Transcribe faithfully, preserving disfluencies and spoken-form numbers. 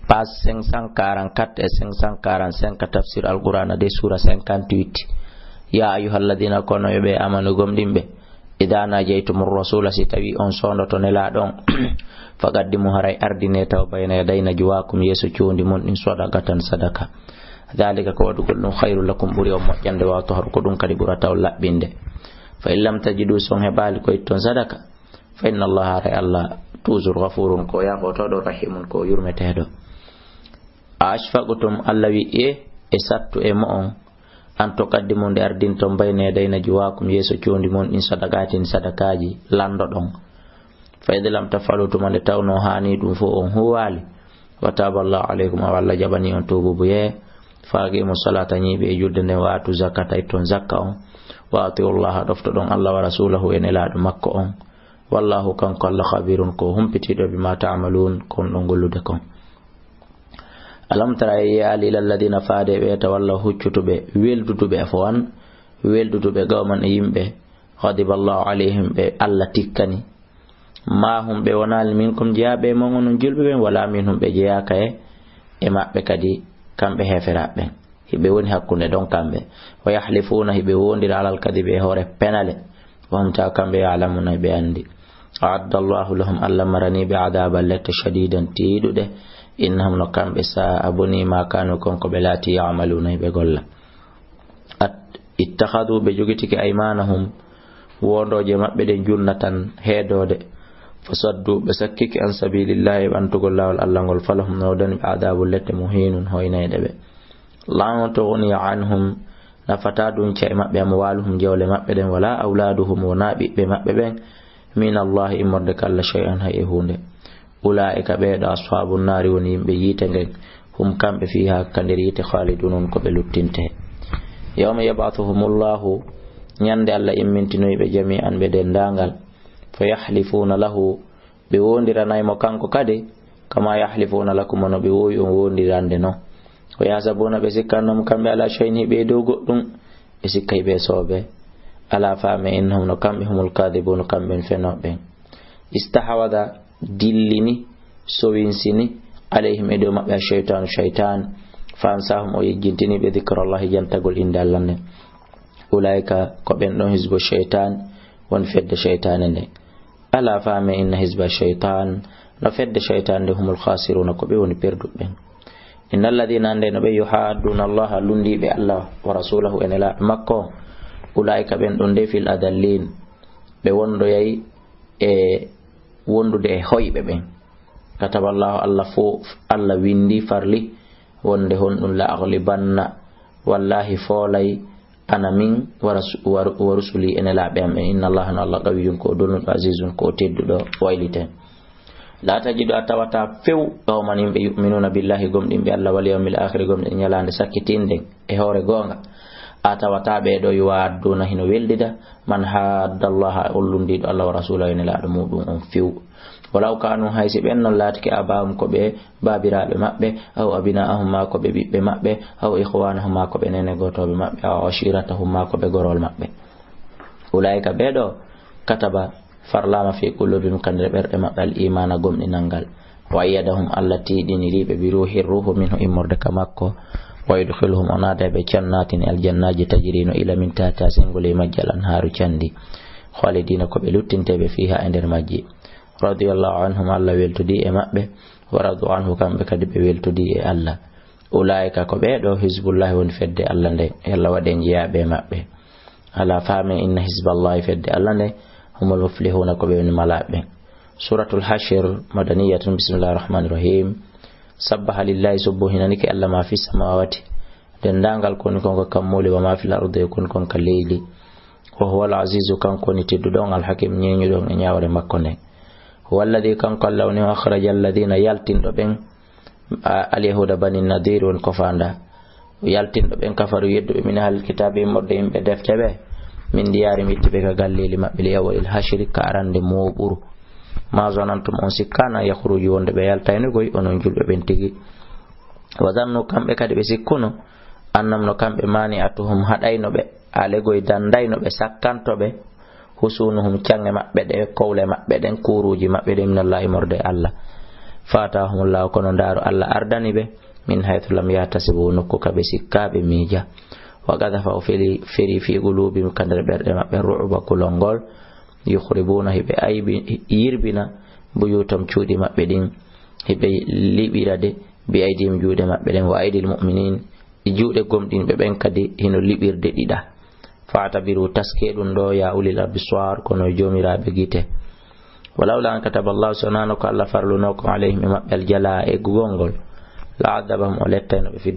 Page cinq cent quarante-quatre et cinq cent quarante-cinq, tafsir Alqur'ana de, sura cinquante-huit. Ya ayyuhalladhina, kono yo ɓe amanu gomɗinɓe, idha najaytumur rasula, si tawi on sondoto Nelaaɗo on, faqaddimu, haray ardine taw, bayna yaday najwakum, yeeso condi mon ɗin, sadaqatan, sadaka. Dhalika, ko waɗugol ɗum, khayrul lakum, ɓuri on moƴƴande, wa athharu, ko ɗum kadi ɓurata on laɓɓinde. Fa in lam tajidu, si on heɓaali ko itton sadaka, fa inna Allaha, haray Allah, toujours ghafurun, ko yaafotooɗo, rahimun, ko yurmeteeɗo. A ashfaqtum, Allah wi, e, e sattu e mo'on, an tuqaddimu, nde ardinton, bayna yaday najwakum, yeeso condi mon ɗin, sadaqatin, sadakaaji, landoɗon. Fa idh lam taf'alu, tuma nde tawno haani ɗum fof on huuwaali. Wa taba Allahu alaykum, awa Allah jaɓani on tuubuubuyee. Fa aqimu salata, ñiiɓe e julde nden, wa atu zakata, itton zakka on. Wa atiu Allaha, ɗoftoɗon Allah, wa rasulahu, e Nelaaɗo makko on. Wallahu, kanko Allah, khabirun, ko humpitiiɗo, bima ta'malun, ko on ɗon gollude kon. Alam tara, a yi'aali, ila alladhina, faade e ɓe, tawallaw, huccutuɓe, welduduɓe, afwan, welduduɓe, qawman, e yimɓe, ghadiba Allahu alayhim, ɓe Allah tikkani. Ma hum, ɓe wonaali, minkum, jeyaaɓe e mon onon julɓe ɓen, wala minhum, ɓe jeyaaka e, e maɓɓe kadi, kamɓe heeferaaɓe ɓen. Hiɓe woni hakkunde ɗon kamɓe. Wa yahlifuuna, hiɓe wondira, alal kadibi, e hoore penale. Wa hum, tawa kamɓe, ya'lamuuna, hiɓe anndi. A'adda Allahu lahum, Allah marani ɓe, adaaban, lette, shadiidan, tiiɗuɗe. Innahum, no kamɓe, sa'a, bonii, ma kaanu, kon ko ɓe laati, ya'maluuna, hiɓe golla. At-, ittakhadhu, ɓe jogitike, aymanahum, wondooje maɓɓe ɗen, junnatan, heedoode. Fasaddu, ɓe sakkike, an sabilillahi, e ɓantugol laawol Allah ngol. Falahum, no woodani ɓe, adabun, lette, muhinun, hoynayɗe ɓe. Lan tughniya anhum, nafataa ɗum ca e maɓɓe, amwaluhum, jawle maɓɓe ɗen, wala awladuhum, wonaa ɓiɓɓe maɓɓe ɓen, min Allahi, immorde ka Allah, shay'an, hay e huunde. Ulaa'ika, ɓee ɗoo, ashaabun naari, woni yimɓe yiite ngen, hum, kamɓe, fiihaa, ka nder yiite, khaaliduun, woni ko ɓe luttinte. Yawma yab'athuhumullahu, ñande Allah immintinoyi ɓe, jamii'an, ɓe denndaangal, fa yahlifuuna lahu, ɓe wondiranay mo kanko kadi, kama yahlifuuna lakum, no ɓe woowi on wondirande non. Wa yahsabuuna, ɓe sikkanno hum kamɓe, ala shay'in, hiɓe e dow goɗɗum, ɓe sikka hiɓe e soobee. Alaa, faamee, innahum, no kamɓe, humul kaadibuuna, kamɓe woni fenooɓe ɓen. Istahwada, dillini, sowinsini, alayhim, e dow maɓɓe, ash-shaytaanu, shaytaan, fa ansaahum, o yejjintini ɓe, dhikrallahi, jantagol innde Allah nden. Ulaa'ika, ko ɓen ɗon, hizbu shaytaan, woni fedde shaytaane nden. Alaa, faamee, inna hizba shaytaan, no fedde shaytaan nde, humul khaasiruuna, ko ɓe woni perduɓe ɓen. Inna alladhiina, annde no ɓe, yuhaadduuna Allaha, lunndiiɓe Allah, wa rasuulahu, e Nelaaɗo makko, ulaa'ika, ɓen ɗon de, fil adalliin, ɓe wondoyay e wondude e hoyɓe ɓen. Kataballahu, Allah fof, Allah winndi, farli, wonde honɗum, la aghlibanna, wallahi, foolay, ana min, wa rasu-, wa ru-, wa rusuli, e nelaaɓe am ɓen. Inna Allaha, no Allah, qawiyyun, ko o dolnuɗo, azizun, ko o tedduɗo, wayliten. La tajidu, a tawataa few, qawman, yimɓe, yu'minuuna billahi, gomɗinɓe Allah, wal yawmil aakhiri, gomɗinɓe ñalaande sakkitiinde, e hoore goonga. A tawataa ɓee ɗoo, yuwaadduuna, hino weldida, man haadda Allaha, on lunndiiɗo Allah, wa rasuulahu, e nelaaɗo muuɗum on few. Walaw kaanu, hay si ɓen non laatike, aabaahum, ko ɓe baabiraaɓe maɓɓe, aw abnaa'ahum, maa ko ɓe ɓiɓɓe maɓɓe, aw ikhwaanahum, maa ko ɓe neene-gootooɓe maɓɓe, aw ashiiratahum, maa ko ɓe gorol maɓɓe. Ulaa'ika, ɓee ɗoo, kataba, farlaama, fii quluubihim, ka nder ɓerɗe maɓɓe, al iimaana, gomɗinal ngal. Wa ayyadahum, Allah tiiɗiniri ɓe, bi ruuhin, ruuhu, minhu, immorde ka makko. Wa yudkhiluhum, o naada ɓe, jannaatin, aljannaaji, tajrii, no ila, min tahtihaa, senngo ley majji, al anhaaru, canndi. Khaalidiina, ko ɓe luttinteeɓe, fiihaa, e nder majji. Radiyallahu anhum, Allah weltodii e maɓɓe, wa radu anhu, kamɓe kadi ɓe weltodii e Allah. Ulaa'ika, ko ɓee ɗoo, hizbullahi, woni fedde Allah nde, yo Allah waɗ en jeyaaɓe e maɓɓe. Alaa, faamee, inna hizballahi, fedde Allah nde, humul muflihuuna, ko ɓe woni malaaɓe. Suuratul Hashir, madaniyatun, bismillahir rahmaanir rahiim. Sabbaha lillahi, subbuhinanike Allah, maa fis samaawaati, denndaangal ko woni kon ka kammuuli, wa maa fil ardi, e ko woni kon ka leydi. Wa huwal aziizu, kanko woni tedduɗo on, al hakiim, ñeeñuɗo on e ñaawre makko nden. Huwa alladhii, kanko Allah woni on, akhraja alladhiina, yaltinɗo ɓen, a, al yahuuda bani Nadiir, woni ko faanda. Yaltinɗo ɓen, kafaru, yedduɓe, min ahlil kitaabi, immorde yimɓe defte ɓe, min diyaarihim, itti ɓe ka galleeli maɓɓe, li awwalil hashri, ka arande mooɓuru. Maa zanantum, on sikkaano, an yakhruju, wonde ɓe yaltayno koy, onon julɓe ɓen tigi. Wa zannu, kamɓe kadi ɓe sikkuno, annahum, no kamɓe, maani'atuhum, haɗayno ɓe, alegoy dandayno ɓe, sakkanto ɓe, husuunuhum, caŋŋe maɓɓe ɗe, kowle maɓɓe ɗen, kuuruuji maɓɓe ɗen, minallaahi, immorde e Allah. Fa atahumullahu, kono ndaaru, Allah ardani ɓe, min haythu lam yahtasibu, nokku ka ɓe sikkaa ɓe miija. Wa qadhafa, o feli, feri fi qulubihim, ka nder ɓerɗe maɓɓe, ru'ba, kulol ngol, yukhribuna, hiɓe aybi, yirbina, buyutahum, cuuɗi maɓɓe ɗin, hiɓe liɓira ɗe, bi aydihim, juuɗe maɓɓe ɗen, wa aydil mu'minin, e juuɗe gomɗinɓe ɓen kadi hino liɓirde ɗiɗa. Fa'tabiru, taskee ɗum ɗo, ya ulil absar, kono joomiraaɓe gite. Walawla an kataba Allah, so wonano ko Allah farluno ko alayhim e maɓɓe al jala, eggugol ngol, la adabahum, o lettayno ɓe fi